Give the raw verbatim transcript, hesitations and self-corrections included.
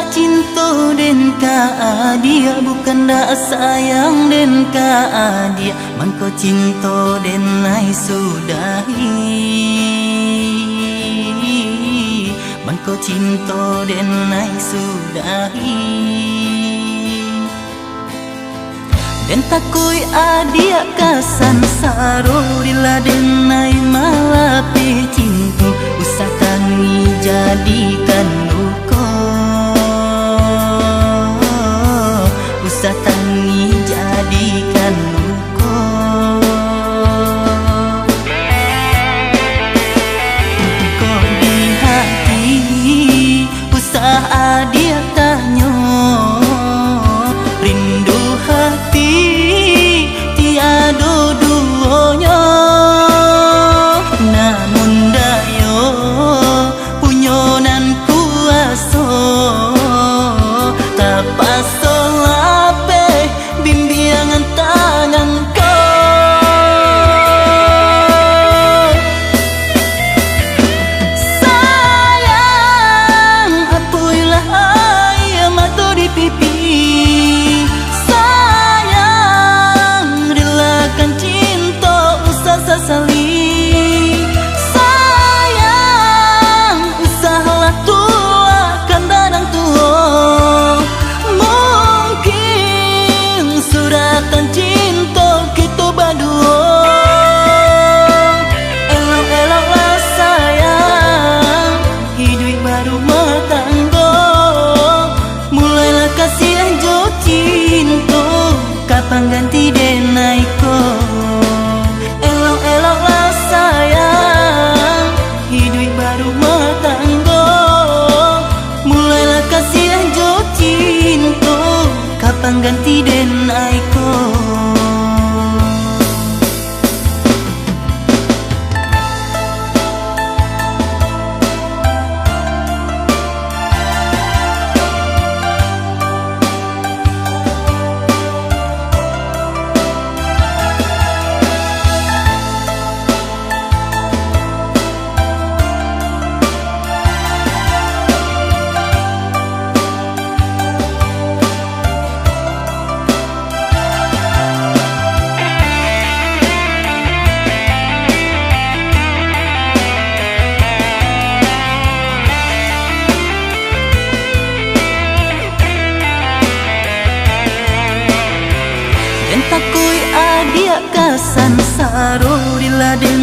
Cinto den ka adiak, bukan dak sayang den ka adiak. Mangko cinto den ai sudahi, mangko cinto den ai sudahi. Den takuik adiak ka sansaro, bila den ai malapeh cinto, usah tangih jadikan luko, usah tangih jadikan luko. Kok di hati usah adiak tanyo, rindu hati tiado duonyo. Namun dayo punyo nan kuaso, tapaso lapeh bimbingan tangan ko. Sayang, apuihlah aia mato di pipi. Sayang, relakan cinto usah sasali. Sayang, usahlah tuakan danang tuo. Mungkin suratan cinto kito baduo. Elok-eloklah sayang, hiduik barumah tanggo. Mulailah kasiah jo cinto, ka pangganti den ai ko. Elok-eloklah sayang, hiduik barumah tanggo. Mulailah kasiah jo cinto, ka pangganti den ai ko. Den takuik adiak ka sansaro, bila den